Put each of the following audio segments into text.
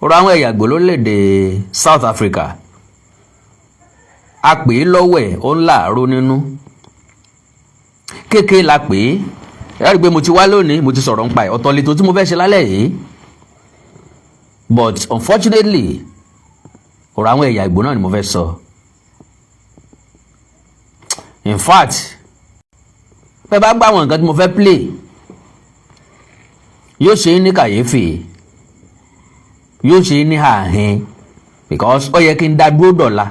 Ọ̀rọ̀ àwọn ẹ̀yà Ìgbò lórílẹ̀‐èdè South Africa, a pè é lọ́wọ́ ẹ̀, ó ń láàárọ̀ nínú kéèké la pè é. Ẹ rí i pé mo ti wá lónìí, mo ti sọ̀rọ̀ nípa ẹ̀. Ọ̀tọ̀ lètò tí mo fẹ́ ṣe lálẹ́ yìí, but unfortunately, ọ̀rọ̀ àwọn ẹ̀yà Ìgbò náà ni mo fẹ́ sọ. In fact, bẹ́ẹ̀ bá gbọ́ àwọn nǹkan tí mo fẹ́ play, yóò ṣe é ní kàyéfì, yóò ṣe é ní àhín, because ó yẹ kí n dá dúró dọ̀la.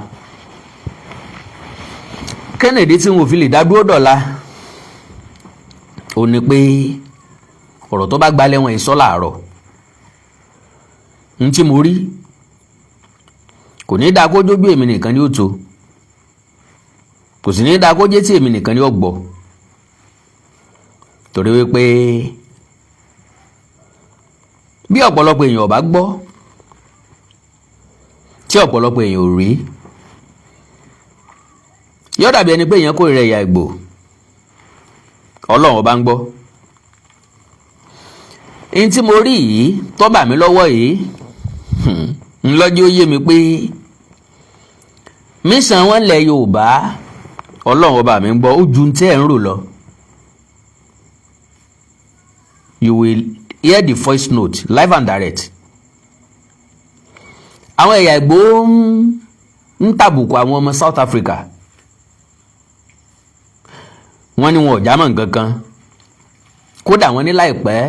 Kennedy tí n ò fi lè dá dúró dọ̀la ó ní pé ọ̀rọ̀ tó bá gbalẹ̀ wọn ìsọ́ làárọ̀ n tí mo rí kò ní dáa kó jójú èmi nìkan ní ó tó, kò sì ní dáa kó jẹ́ tí èmi nìkan ní ó gbọ́, torí wípé bí ọ̀pọ̀lọpọ̀ èèyàn ò bá gbọ́, tí ọ̀pọ̀lọpọ̀ èèyàn ò rí, yóò dàbí ẹni pé èèyàn kórìíra ẹ̀yà Ìgbò. Ọlọ́run ọba ń gbọ́. N tí mo rí yìí tó bà mí lọ́wọ́ yìí ńlọ́jọ́, ó yé mi pé mission wọn lẹ̀ Yorùbá, Ọlọ́run ọba mi ń gbọ́, ó ju tẹ́ ẹ̀ ń rò lọ. You will hear the voice note live and direct. Àwọn ẹ̀yà Ìgbò ń tàbùkù àwọn ọmọ South Africa. Wọ́n ní wọn ò jámọ́ nǹkan kan. Kódà, wọ́n ní láìpẹ́,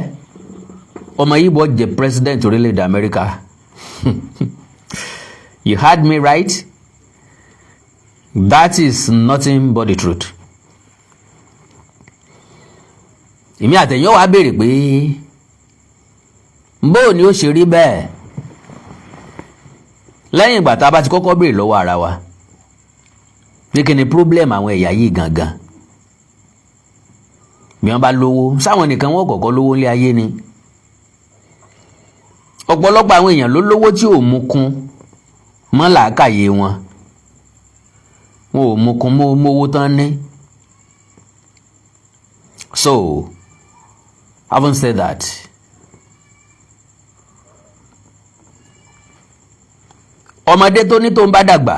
ọmọ Ìgbò jẹ president orílẹ̀-èdè Amẹ́ríkà. You heard me right. That is nothing but the truth. Èmi àtẹ̀yìn wàá béèrè pé bóò ni ó ṣe rí bẹ́ẹ̀, lẹ́yìn ìgbà tá a bá ti kọ́kọ́ béèrè lọ́wọ́ ara wa pé kí ni problem àwọn ẹ̀yà yìí gangan? Bí wọ́n bá lówó, sáwọn nìkan wọ́n kọ́kọ́ lówó nílé ayé ni? Ọ̀pọ̀lọpọ̀ àwọn èèyàn ló lówó tí ò mú kún mọ́ làákàyè wọn, wọn ò mú kún mówó tán ní. So having said that, ọmọdé tó ní tó ń bá dàgbà,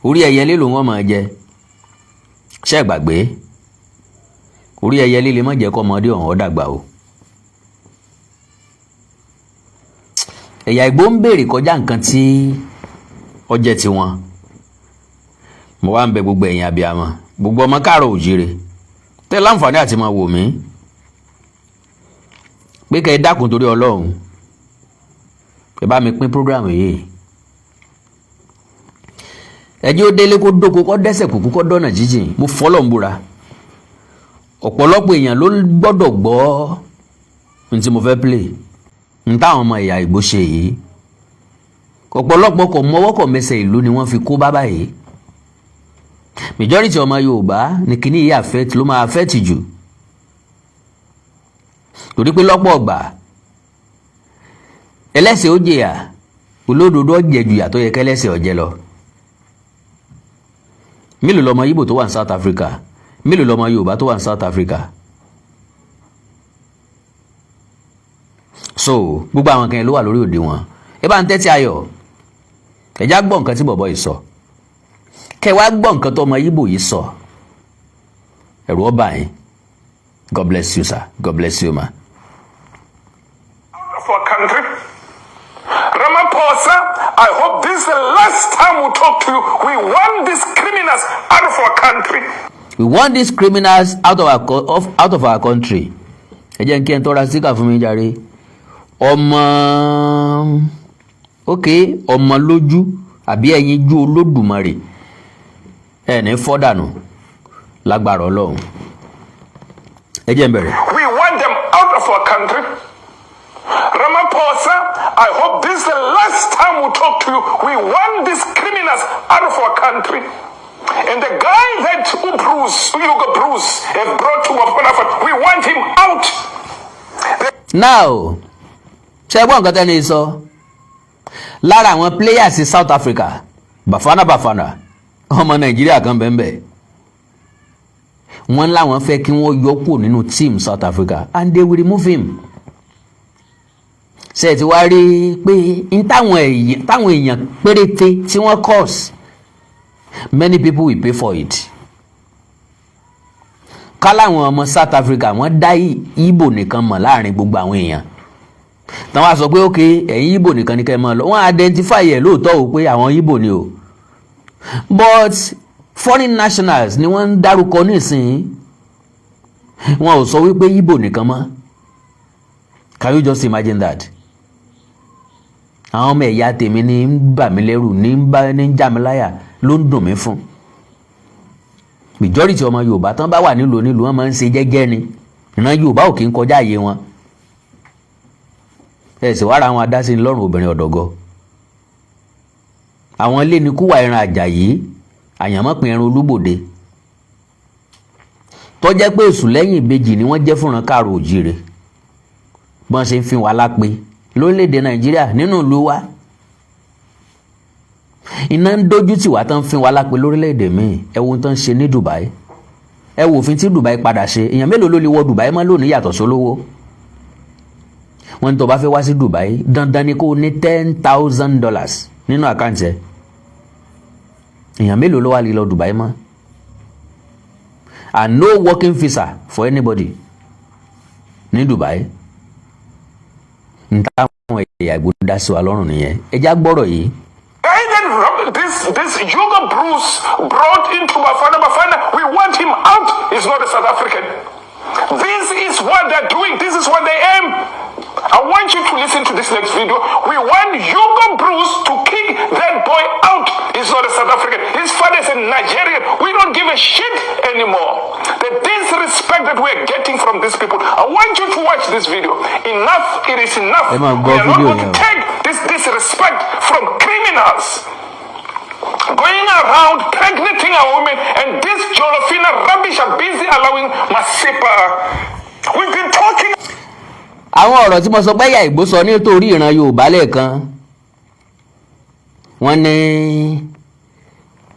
orí ẹyẹlé lòun ọmọ jẹ. Ṣé gbàgbé, orí ẹyẹlé lè má jẹ́ kó ọmọdé ọ̀hún ó dàgbà o. Ẹ̀yà Ìgbò ń béèrè kọjá nǹkan tí ó jẹ́ tiwọn. Mo wá ń bẹ gbogbo ẹ̀yin abiyamọ, gbogbo ọmọ káàrọ̀ òjíire tẹ́ láǹfààní àti máa wò mí, pé kẹ́ ẹ dákun torí Ọlọ́run, ẹ bá mi pín program yìí. Ẹ jẹ́ ó délé, kó dóko, kó dẹ́sẹ̀ kúkú, kó dọ́nà jíjìn. Mo fọlọ́ ń búra, ọ̀pọ̀lọpọ̀ èèyàn ló gbọ́dọ̀ gbọ́ n tí mo fẹ́ play, n táwọn ọmọ ẹ̀yà Ìgbò ṣe yìí. Ọ̀pọ̀lọpọ̀ kò mọwọ́ kò mẹsẹ̀ ìlú ni wọ́n fi kó bá báyìí. Majority ọmọ Yorùbá ní kíní yìí affect, ló máa affect jù, torí pé lọ́pọ̀ ọgbà, ẹlẹ́sẹ̀ ó jìyà, olódodo ó jẹ ju ìyà tó yẹ kẹ́lẹ́sẹ̀ ó jẹ lọ. Mélòó lọmọ Ìgbò tó wà ní South Africa? Mélòó lọmọ Yorùbá tó wà ní South Africa? So gbogbo àwọn kan yẹn ló wà lórí òde wọn. Ẹ bá ń tẹ́tí ayọ̀, ẹ já gbọ́ nǹkan tí bọ̀bọ̀ yìí sọ, kẹ wá gbọ́ nǹkan tó ọmọ Ìgbò yìí sọ. Ẹ̀rù ọba yín. God bless you, sir. God bless you, ma. Of our country. Ramaphosa, I hope this is the last time we talk to you. We want these criminals out of our country. We want these criminals out of our country. Ẹ jẹ́ n kí ẹ tọ́ra síkà fún mi jàre. Ọmọ, ok, ọmọ lójú àbí ẹyin jú Olódùmarè, ẹ ní fọ́dànù lágbára Ọlọ́run. Ẹ jẹ́ n bẹ̀rẹ̀. We want them out of our country. Ramaphosa, I hope this is the last time we talk to you. We want these criminals out of our country. And the guy that Bruce, Hugo Bruce, have brought to Africa, we want him out. Now, ṣe gbọ́ nǹkan tẹ́ni sọ? Lára àwọn players South Africa, Bafana Bafana, ọmọ Nàìjíríà kan bẹ́ẹ̀, wọ́n láwọn fẹ́ kí wọ́n yọ kúrò nínú team South Africa, and they will remove him. Ṣe ti wá rí i pé n táwọn èèyàn péréte tí wọ́n cause, many people will pay for it. Ká láwọn ọmọ South Africa, wọ́n dá Ìgbò nìkan mọ̀ láàrin gbogbo àwọn èèyàn, táwọn á sọ pé, "Ok, ẹ̀yin Ìgbò nìkan ni kẹ́ ẹ máa lọ." Wọ́n identify ẹ̀ lóòótọ́ o pé àwọn Ìgbò ni o, but foreign nationals ni wọ́n ń dárúkọ nísìnyí. Wọn ò sọ wípé Ìgbò nìkan mọ́. Can you just imagine that? Àwọn ọmọ ẹ̀yà tèmi ní ń bà mí lẹ́rù, ní ń bá ní ń já mi láyà, ló ń dùn mí fún. Majority ọmọ Yorùbá tán bá wà nílùú nílùú, wọn máa ń ṣe jẹ́jẹ́ ni. Ìran Yorùbá ò kí ń kọjá àyè wọn. Ẹ sì wá ra àwọn adásí lọ́rùn obìnrin ọ̀dọ́gọ́, àwọn ilé ní kúwà ẹran Àjàyí, àyànmọ́pin ẹran Olúbòde, tó jẹ́ pé èṣù lẹ́yìn ìbejì ni wọ́n jẹ́ fúnra káàró òjìrè. Bọ́n ṣe ń fi wá lápè lórílẹ̀‐èdè Nàìjíríà, nínú ìlú wa, iná ń dójú tì wá tán fi wá lápè lórílẹ̀‐èdè míì. Ẹ wo tán ṣe ní Dubai, ẹ wo òfin tí Dubai padà ṣe. Èèyàn mélòó ló lè wọ Dubai mọ́ lónìí yàtọ̀ sólówó? Wọ́n ní tó bá fẹ́ wá sí Dubai, dandan ni kó o ní $10,000 nínú account ẹ̀. Èèyàn mélòó ló wà lè lọ Dubai mọ́? And no working visa for anybody ní Dubai. N táwọn ẹ̀yà Ìgbò dá sí wa lọ́rùn nìyẹn. Ẹ já gbọ́rọ̀ yìí. And then this Hugo Broos brought into Bafana Bafana, we want him out. He's not a South African. This is what they're doing. This is what they aim. I want you to listen to this next video. We want Hugo Broos to kick that boy out. He's not a South African. His father is a Nigerian. We don't give a shit anymore. The disrespect that we're getting from these people. I want you to watch this video. Enough. It is enough. Ẹ máa We gbọ́ are not fídíò going to yẹn o. take this disrespect from criminals going around pregnating our women, and this Jolofina rubbish are busy allowing Masipa. We've been talking Àwọn ọ̀rọ̀ tí mo sọ pé ẹ̀yà Ìgbò sọ nítorí ìran Yorùbá lẹ́ẹ̀kan, wọ́n ní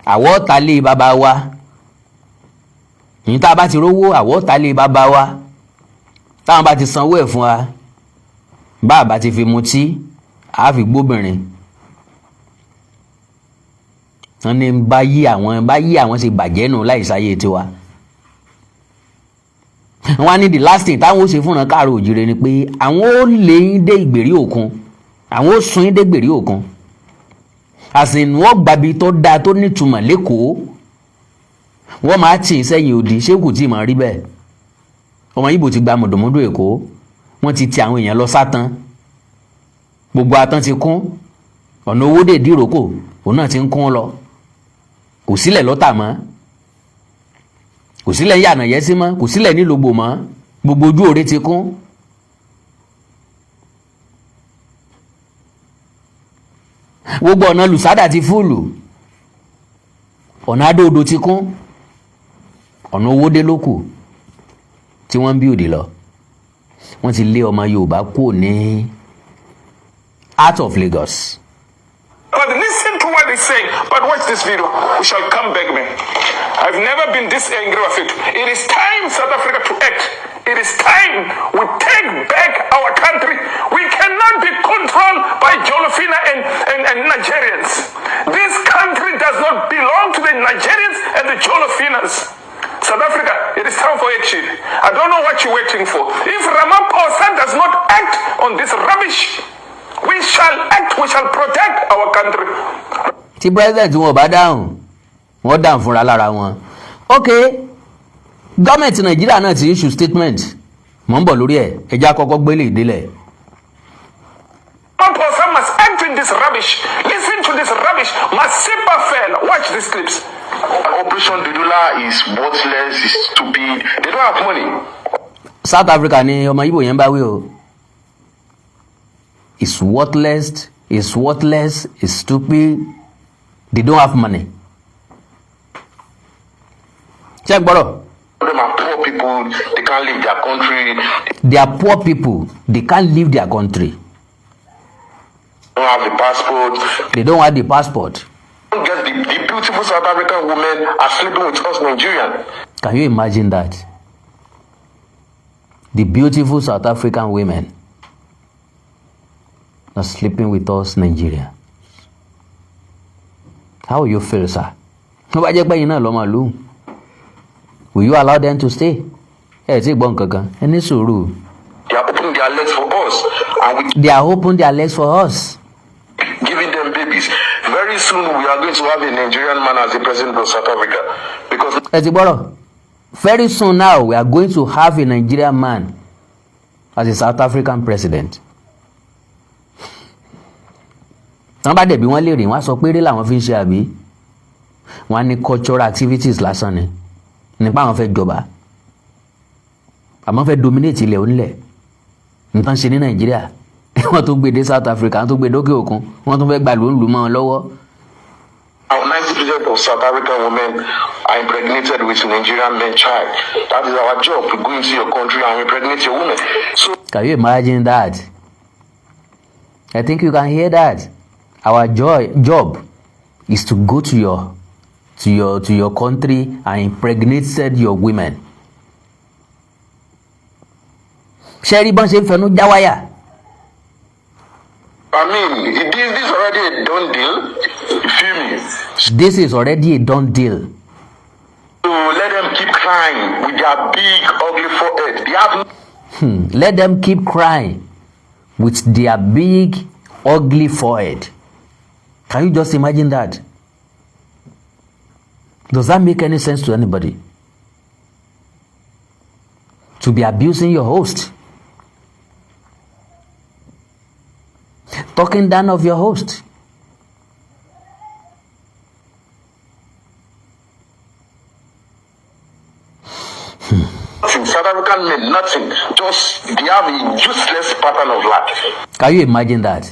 àwọ̀ ọ̀tá lé bàbá wa yìí, tá a bá ti rówó, àwọ̀ ọ̀tá lé bàbá wa, táwọn bá ti sanwó ẹ̀ fún wa, bá a bá ti fi mutí, a fi gbóbìnrin. Wọ́n ní bá yí àwọn ṣe bàjẹ́ nù láì sáyé tiwa. Wọ́n á ní the last thing táwọn ó ṣe fúnra káàró òjìrè ni pé àwọn ó lé yín dé ìgbèrí òkun, àwọn ó sun yín dé ìgbèrí òkun, àsìn wọ́n gbàbí tó dáa tó nítumọ̀ lẹ́kọ̀ọ́, wọ́n máa tì í sẹ́yìn odi. Ṣé kò tí ì máa rí bẹ́ẹ̀? Ọmọ Ìgbò ti gba mọ̀dọ̀mọ́dọ̀ Èkó, wọ́n ti ti àwọn èèyàn lọ sátán, gbogbo atán ti kún. Ọ̀nà Owódé Ìdíròkò, òun náà ti ń kún lọ. Kò sílẹ̀ lọ́tà mọ́, kò sílẹ̀ yànà yẹ́sí mọ́, kò sílẹ̀ nílògbò mọ́, gbogbo ojú òre ti kún. Gbogbo ọ̀nà Lùsádà ti full, ọ̀nà Adóodò ti kún, ọ̀nà Owódé ló kù tí wọ́n ń bí òdì lọ. Wọ́n ti lé ọmọ Yorùbá kúrò ní out of Lagos. But listen to what he's saying. But watch this video. We shall come back, man. I've never been this angry of it. It is time, South Africa, to act. It is time we take back our country. We cannot be controlled by Jolofina and Nigerians. This country does not belong to the Nigerians and the Jolofinas. South Africa, it is time for action. I don't know what you're waiting for. If Ramaphosa does not act on this rubbish, we shall act, we shall protect our country. Tí president wọn ò bá dáhùn, wọ́n dáhùn fúnra lára wọn. Ok, gọ́ọ̀mẹ̀ntì Nàìjíríà náà ti issue statement. Mò ń bọ̀ lórí ẹ̀. Ẹja kọ́kọ́ gbélé ìdílẹ̀. Ramaphosa must act in this rubbish. Listen to this rubbish. Masipa fell. Watch these clips. Operation Dudula is worthless, is stupid. They don't have money. South Africa ni ọmọ Igbo yẹn bá wí o. It's worthless, it's worthless, it's stupid, they don't have money. Ṣé gbọ́dọ̀? Them are poor people. They can't leave their country. They are poor people, they can't leave their country. They don't have the passport. They don't have the passport. Don't get the beautiful South African women are sleeping with us Nigerians. Can you imagine that? The beautiful South African women. Not sleeping with us, Nigeria. How will you feel, sir? Tó bá jẹ́ pé ẹ̀yin náà lọ́mọ ìlú, will you allow them to stay? Ẹ tí gbọ́ nǹkan kan, ẹ ní sùúrù. They are opening their legs for us, and we They are open their legs for us. Giving them babies. Very soon we are going to have a Nigerian man as the president of South Africa because Ẹ ti gbọ́rọ̀. Very soon now, we are going to have a Nigerian man as a South African president. Tán bá dẹ̀ bí wọ́n léèrè, wọ́n á sọ pé eré làwọn fi ń ṣe, àbí wọ́n á ní cultural activities lásán ni nípa àwọn fẹ́ jọba, àmọ́ fẹ́ dominate ilẹ̀ onílẹ̀. Nǹkan ṣe ní Nàìjíríà, wọ́n tún gbé dé South Africa, wọ́n tún gbé dókè òkun, wọ́n tún fẹ́ gbà ló ń lù mọ́ wọn lọ́wọ́. 90% of South African women are impregnated with Nigerian men child. That is our job. We go into your country and impregnate your women. So Can you imagine that? I think you can hear that. Our job is to go to your country and impregnate your women. Ṣé rí bọ́n ṣe ń fẹnu já wáyà? I mean, this already a done deal. You feel me? This is already a done deal. So let them keep crying with their big ugly forehead. They have Let them keep crying with their big ugly forehead. Can you just imagine that? Does that make any sense to anybody? To be abusing your host, talking down of your host. Nothing. South African men, nothing. Just they have a useless pattern of life. Can you imagine that?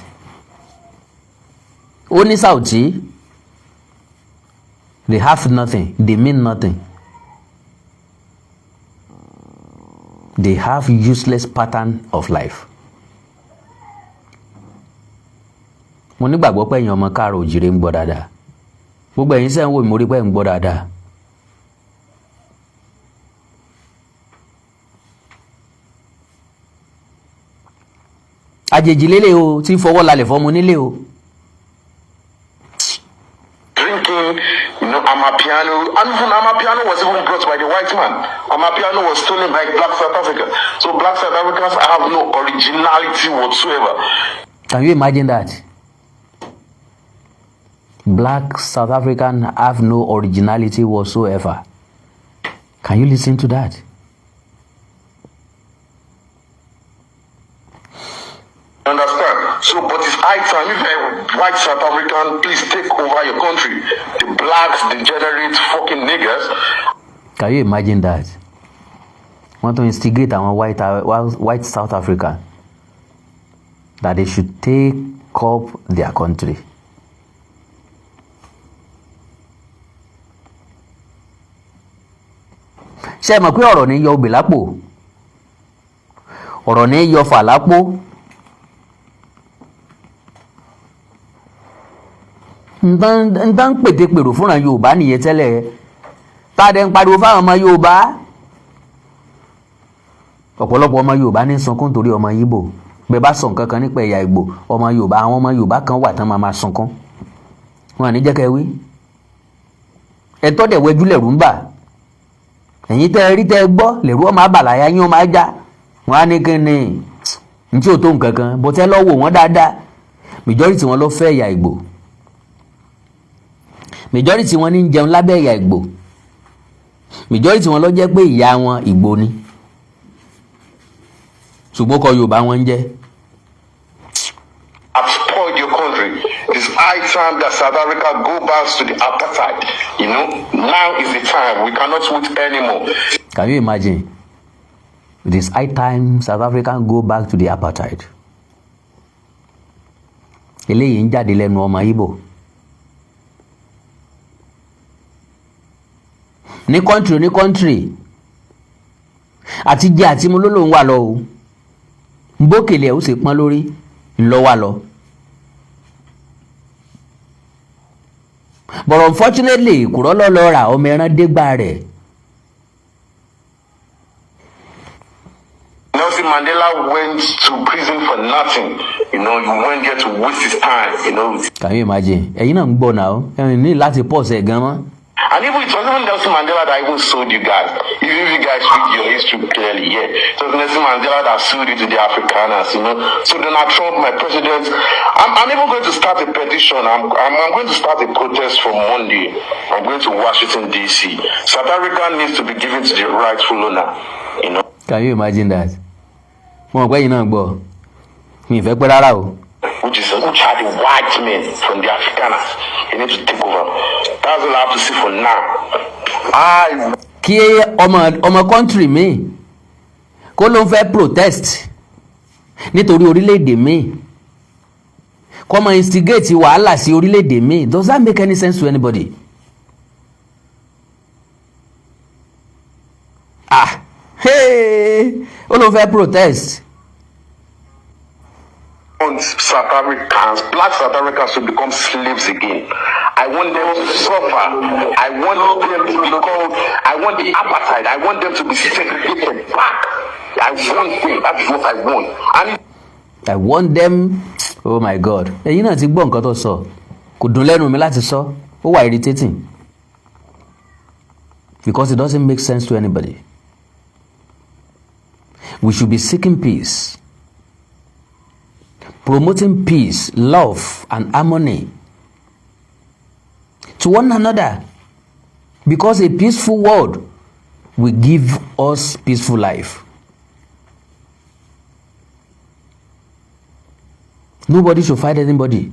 Ó ní Saudi, they have nothing, they mean nothing. They have useless pattern of life. Mo nígbàgbọ́ pé ẹ̀yin ọmọ káàrọ̀ òjìrè ń gbọ́ dáadáa. Gbogbo ẹ̀yin sẹ́ ń wò mí, mo rí pé ẹ̀ ń gbọ́ dáadáa. Àjèjì lélẹ̀ o tí ń fọwọ́ lalẹ̀ fọ́mọ nílé o. Drinking, Amapiano, and even Amapiano was even brought by the white man. Amapiano was stolen by black South Africa. So black South Africans have no originality whatsoever. Can you imagine that? Black South African have no originality whatsoever. Can you listen to that? You understand? So, but it's high time. If you're a white South African, please take over your country. The blacks, degenerate fucking niggas. Can you imagine that? Wọ́n tún instigate àwọn white South African that they should take up their country. Ṣé ẹ mọ̀ pé ọ̀rọ̀ ní yọ obì lápò, ọ̀rọ̀ ní yọ fà lápò? Nǹkan ń pètèpèrò fúnra Yorùbá nìyẹn tẹ́lẹ̀, tá a dẹ̀ ń pariwo fáwọn ọmọ Yorùbá. Ọ̀pọ̀lọpọ̀ ọmọ Yorùbá ní sunkún torí ọmọ Ìgbò. Bẹ́ẹ̀ bá sọ nǹkan kan nípa ẹ̀yà Ìgbò, ọmọ Yorùbá, àwọn ọmọ Yorùbá kan wà tán máa máa sunkún, wọn à ní jẹ́ kẹ́ wí. Ẹ̀tọ́ dẹ̀ wẹ́jú lẹ̀rú ń bà. Ẹ̀yin tẹ́ ẹ rí, tẹ́ ẹ gbọ́, lẹ̀rú ọmọ àbàlàyà yín ọmọ ajá wọn á ní kí ni ntí ò tó nǹkan kan bó tẹ́ lọ́ wò wọ́n dáadáa. Majority wọn ló fẹ́ ẹ̀yà Ìgbò, majority wọn ní ń jẹun lábẹ́ ẹ̀yà Ìgbò, majority wọn ló jẹ́ pé ìyá wọn Ìgbò ni, ṣùgbọ́n kọ Yorùbá wọn ń jẹ́. Have spoiled your country. It's high time that South Africa go back to the apartheid. Now is the time. We cannot wait anymore. Can you imagine? It is high time South Africa go back to the apartheid. Eléyìí ń jáde lẹ́nu ọmọ Ìgbò ní country ní country. Àti jẹ àti mu ló lòun wà lọ o, bókèlè ẹ̀ ó sì pọ́n lórí ńlọ wà lọ. But unfortunately, kùrọ́ lọ́lọ́ ra ọmọ ẹran dégbà rẹ̀. Nelson Mandela went to prison for nothing. He went there to waste his time. Can you imagine? Ẹ̀yin náà ń gbọ́ náà, ẹ̀yin ní láti pause ẹ̀ gan mọ́. And even it was even Nelson Mandela that even sold you guys. If you guys read your history clearly, yeah. It was Nelson Mandela that sold you to the Afrikaners. So Donald Trump, my president, I'm even going to start a petition. I'm going to start a protest from Monday. I'm going to Washington, D.C. South Africa needs to be given to the rightful owner. Can you imagine that? Mo mọ̀ pé ẹ̀yin náà gbọ́, mi ì fẹ́ pẹ́ rárá o. Which are the white men from the Afrikaners. They need to take over. That's all I have to say for now. I Kí ọmọ country míì kó ló ń fẹ́ protest nítorí orílẹ̀-èdè míì, kó máa instigate wàhálà sí orílẹ̀-èdè míì, does that make any sense to anybody? Ah, hey, ó ló ń fẹ́ protest. Want South Africans, black South Africans to become slaves again. I want them to suffer. I want them to become, I want the apartheid. I want them to be segregated back. I want them. That's what I want. And I want them. Oh my God, ẹ̀yin náà ti gbọ́ nǹkan tó sọ. Kò dùn lẹ́nu mi láti sọ, ó wà irritating because it doesn't make sense to anybody. We should be seeking peace, promoting peace, love and harmony to one another, because a peaceful world will give us peaceful life. Nobody should fight anybody.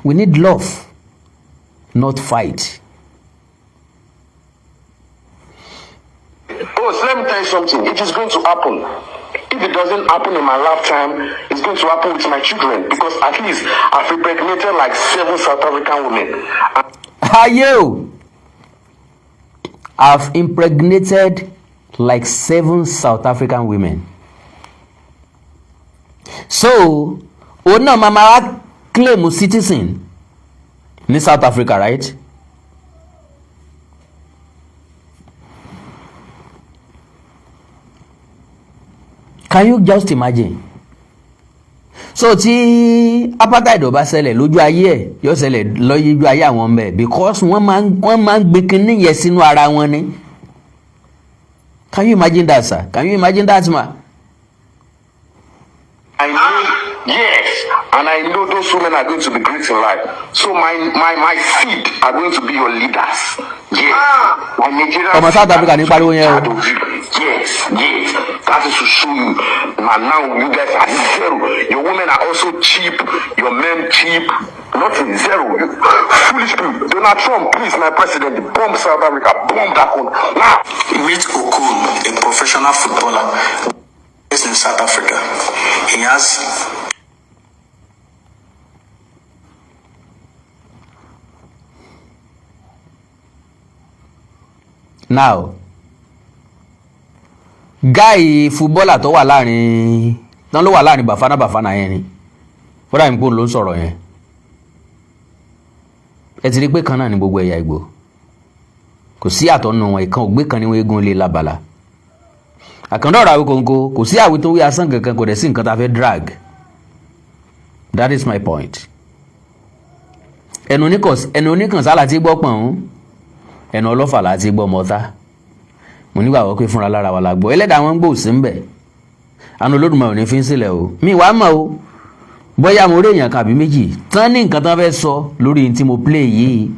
We need love, not fight. Boss, let me tell you something. It is going to happen. If it doesn't happen in my lifetime, it's going to happen with my children, because at least I've impregnated like seven South African women. Aye o, I've impregnated like seven South African women. So òun náà máa máa claim citizen ní South Africa, right? Can you just imagine? So tí apartheid ò bá ṣẹlẹ̀ lójú ayé ẹ̀, yóò ṣẹlẹ̀ lójú ayé àwọn ọmọ ẹ̀, because wọ́n máa ń gbé kinní yẹn sínú ara wọn ni. Can you imagine that, sir? Can you imagine that, ma? I know, yes, and I know those women are going to be great in life. So my seed are going to be your leaders. Yes, my Nigerian Ọmọ South Africa ní pariwo yẹn o. child of you. Yes, that is to show you. Now you guys are zero. Your women are also cheap. Your men cheap. Nothing, zero. You, foolish people. Donald Trump, please, my president, bomb South Africa, bomb that country now. Meet Okon, a professional footballer based in South Africa. He has Now, guy footballer tó wà láàrin tán ló wà láàrin Bafana Bafana yẹn ni fúnra mi kò ló ń sọ̀rọ̀ yẹn. Ẹ ti rí i pé kan náà ni gbogbo ẹ̀yà Ìgbò, kò sí àtọ̀ nù wọn. Ìkan ògbé kan ní wọn eégún lè labala àkàndá ọ̀rọ̀ Àwíkòǹkò. Kò sí àwí tó wí asán kankan, kò dẹ̀ sí nǹkan tá a fẹ́ drag. That is my point. Ẹnu oníkànsá láti gbọ́ pọ̀n, ẹnu ọlọ́fà láti gbọ́ mọ́tá. Mo nígbàgbọ́ pé fúnra lára wa la gbọ́. Ẹlẹ́dàá wọn ń gbò sí ń bẹ̀. Àánú Olódùmarè ò ní fi ń sílẹ̀ o. Mi wàá mọ̀ o, bóyá mo rí èèyàn kan àbí méjì tán ní nǹkan tán fẹ́ sọ lórí tí mo play yìí.